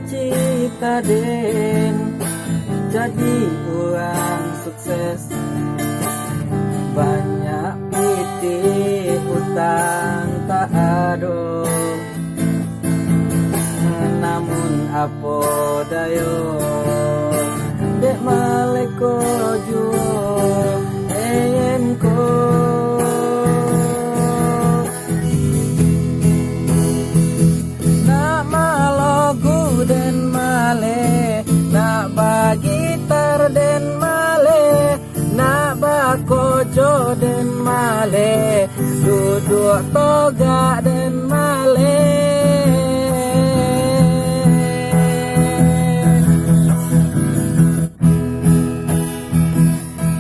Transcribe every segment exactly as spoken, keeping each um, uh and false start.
Cita den jadi urang sukses, banyak pitih utang tak ado. Namun apo dayo, dek maleko juo en ko. Nak malogu den maleh, nak bagitar den maleh, nak bakojo den maleh, duduak togak den maleh.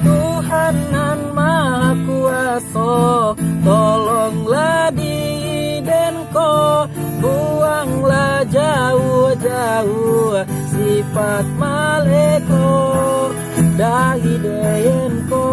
Tuhan nan Maha Kuaso, tolonglah diri den ko, buanglah jauah-jauah sifat maleh ko dari den ko.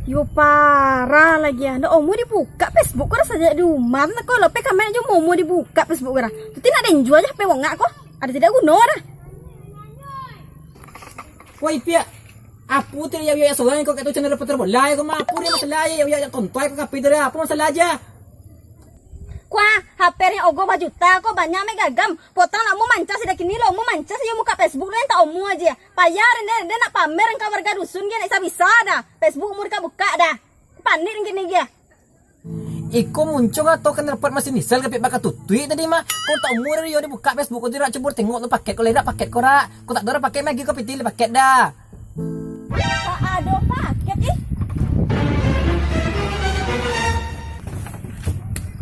Yo parah lagi ah. Ndak omo dibuka Facebook ko dah sajak di rumah. Ndak ko lope kamar jo omo dibuka Facebook ko dah. Tuti nak den jua je H P bongak ko. Ado tidak guno dah. Woi, Piak. Apo tu, yo, yo, yo, sorang ko, kato channel reporter bola, yo, ko, ma, apo dia masalah, yo, yo, yo, tonton ko, kape tu dah, apo masalah aja? Kuah, H P ri ogo bajuta ko, banyak mek gagam. Potang nak omo mancas dah kini lo, omo mancas yo muka Facebook lo, yang tak omo aja. Payah, den, den nak pamer ka warga dusun, ge, nak bisa-bisa dah. Facebook omo buka-buka dah. Panik kini, ge. Iko muncuang atau kan dapat masih misal kapik bakatutuik tadi mah. Kau tak umur yo dibuka Facebook kau tu rak, cubo tengok tu paket kau lai rak, paket kau rak. Kau tak ada rak paket lagi, kau pitih paket dah. Tak ada paket ih.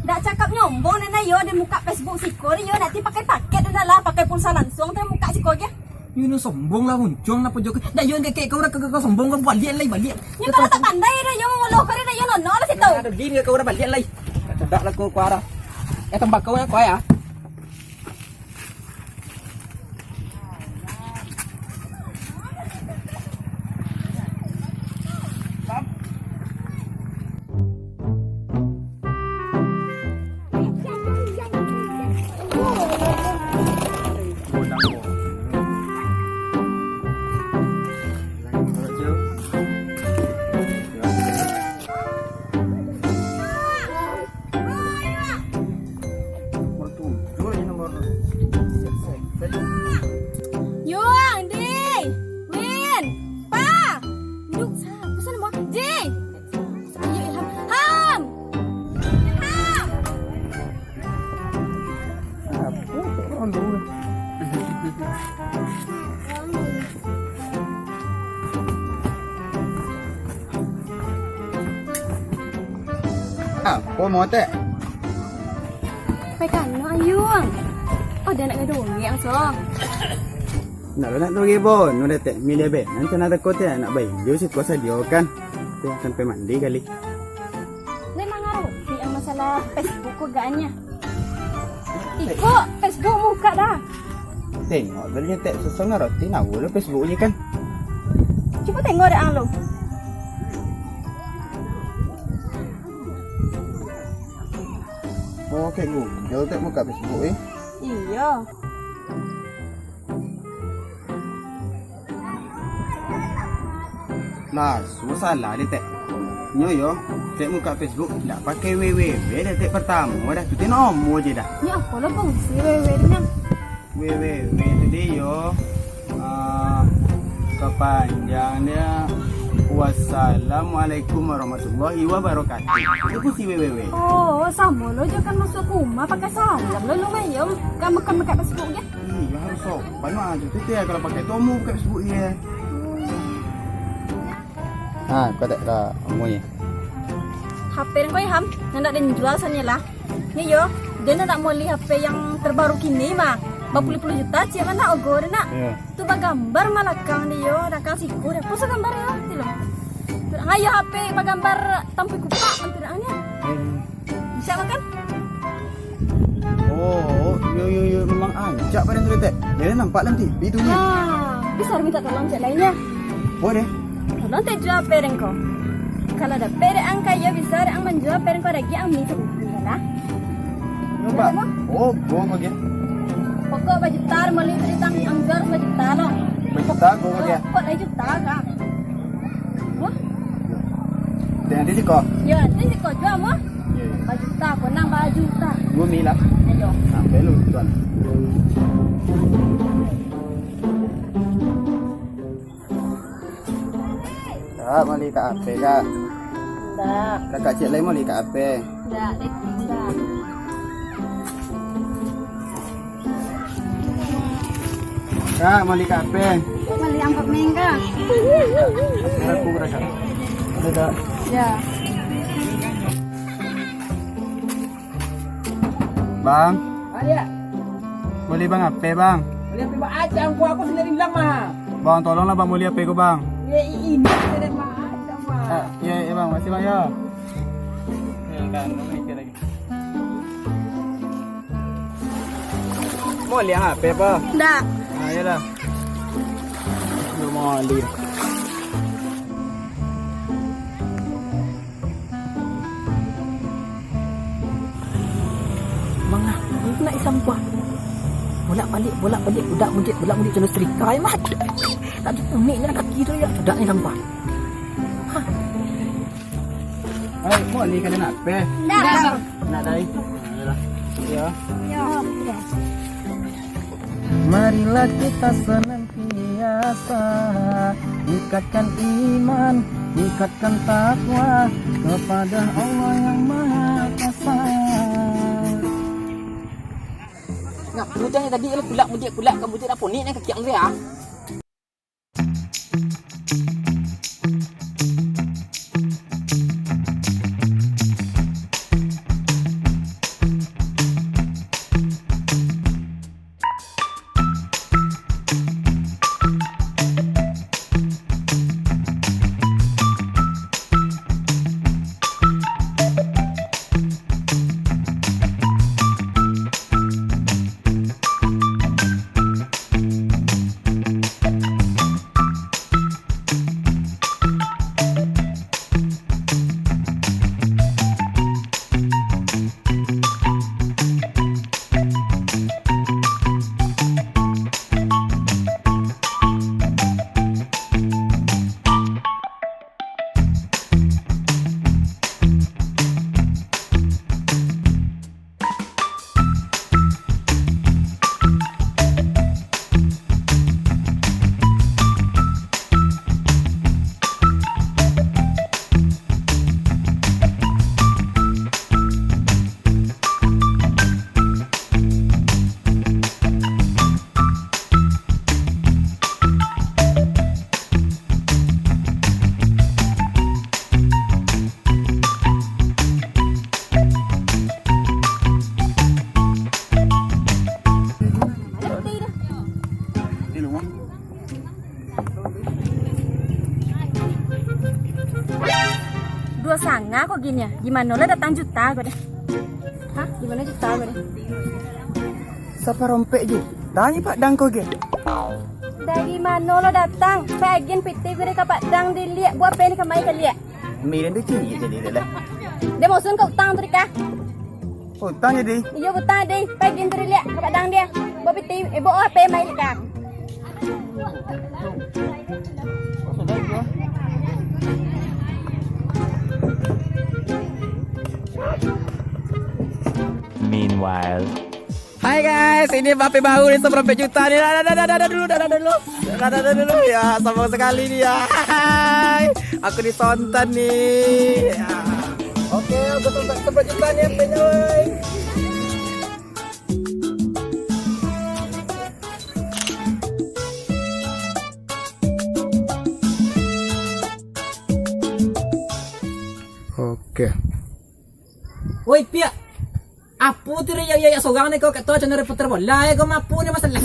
Dak cakap nyombong nana yo, dia buka Facebook siko ni yo, nanti pakai paket dah lah, pakai pulsa langsung tu buka siko aja. Yo, nan sombong lah, muncuang lah pojok. Dak yo, ngekek kau dah, kau, kau sombong, kau baliak lai, baliak. Yo, kau dah tak pandai dah, yo, mangoloh kau dah, yo, nono lah situ. Ado gin kau dah baliak lai. Cedak lah kau kuara. Eh, tembakau ya, kau ya. Yuang, Di, Win, Pa, Duk, Sa, pesan mo, Di. Ayo, Ilham. Ham! Ilham! Apo tu orang tu? Apo mau, Tek? Pai kano, Ayuang? Oh, dia nak gaduh, yang so. Nak lo nak tu gibon, udah, Tek, milih be. Nanti nak takut ya, nak bayi. Yo, si kuasa dia kan. Tu akan pai mandi kali. Lai mangaroti yang masalah Facebook ko agaknyo. Iko, Facebook muka dah. Tengok tadi, Tek, susah ngaroti, nah, ulo Facebook je kan. Cubo tengok dek ang lo. Oh, kayak Google, Tek, muka Facebook, eh. Iyo. Nah, susah lah deh, Tek. Nyo yo, Tek muka Facebook, ndak pakai W W W deh, Tek, pertamo dah. Tu Tek nomo je dah. Nyo apo lo fungsi W W W tu, Nang? W W W tu deh yo, ah, kepanjang dia, Wassalamualaikum warahmatullahi wabarakatuh. Itu fungsi W W W. Oh, samo lo jo kan masuk rumah pakai salam lo, lumayan. Kan bukan buka Facebook je. Iyo, harus sopan mah. Contoh tu ya, kalau pakai tomo buka Facebook dia. Ha, kau tak lah omongnyo. H P ko, Ham, nan nak den jual sajo lah. Ni yo, den nak moli H P yang terbaru kini mah. Bapuluah-puluah juta, ciek mah nak, ogo deh nak. Iyo. Tu bagambar malakang dia, lakang siku dia. Puso gambar yo, tu lo. Ayo H P bagambar tampui kupak, tu nak, ni. Iyo. Bisa makan? Oh, yo, yo, yo, memang ancak padan tu, Tek. Dia nampak dalam T V tu, ni. Ah, bisa minta tolong cek lainnya. Boleh. Tolong tek jua H P den ko. Kalau dapek dek ang kayo, bisa dek ang manjua H P den ko, lagi ang mi sabuku lah. Yo, Pak. Berapa? Oh, go bagian. Pokok bajuta, mali beri tang ang jua harus bajuta lo. Bajuta, go bagian. Pokok lai juta ka. Wah. Yo. Nanti siko. Yo, nanti siko jua mo. Yo, yo. Bajuta, ko nang bajuta. Go mi lah. Ayo. Sampai lu tuan. Kak, mali ka H P, Kak? Ndak. Kakak ciek lai mali ka H P? Ndak, dek, ndak. Kak, mali ka H P? Mali angkot ming, Kak. Aku, Kak. Ada, Kak? Ya. Bang. Ah, ya. Boli Bang H P, Bang? Boli H P, Bang. Aja, angku aku sendiri bilang mah. Bang, tolonglah, Bang, boli H P ku, Bang. Ya, i-, ini, ini, Bang. Aja, Bang. Ah, iya, iya, Bang. Makasih, Bang, ya. Ya, kan, Bang, mikir lagi. Mau liang H P apa? Ndak. Ah, iyalah. Lu mau liang. Manga, itu nak sampah. Bolak-balik, bolak-balik, budak mudik, budak mudik, jenis setrika, ai, mat. Tak ada unik ni kaki tu, ya, budak ni sampah. Hah. Hai, kok ni kalian apa? Ndak. Ndak, Dai. Ayolah. Ya. Ya. Marilah kita senantiasa tingkatkan iman, tingkatkan takwa kepada Allah yang Maha Kuasa. Ngapa hujan ni tadi, kalau kulak mudik, kulak kamu tu dah ponik ni kaki ang tu ya? Duo sanga ko gini ya? Di mano lah datang juta ko deh? Hah? Di mano juta ko deh? Saparompek juta ni Pak Dang ko ge. Dari mano lo datang? Pagian pitih gue dari ka Pak Dang diliak, buah pen kamai kaliak. Mirin tu cilik jadi dah. Dia mau sun kau utang tu dikah? Utang jadi? Iyo, utang jadi. Pagian tu diliak ka Pak Dang dia. Buah pitih, eh, buah H P mai dikah. Meanwhile. Hai guys, ini Bape baru ni, seperempat juta ni. Dah, dah, dah, dah, dah, dah dulu, dah, dah, dah dulu. Dah, dah, dah, dah dulu. Ya, sombong sekali dia. Hai, aku disontan ni. Ya. Oke, aku sontan seperempat juta ni, P J, woi. Oke. Woi, Piak. Apo tu, Ray? Iyo, iyo, sorang ni ko, kato channel reporter bola, eh, ko mapo ni masalah?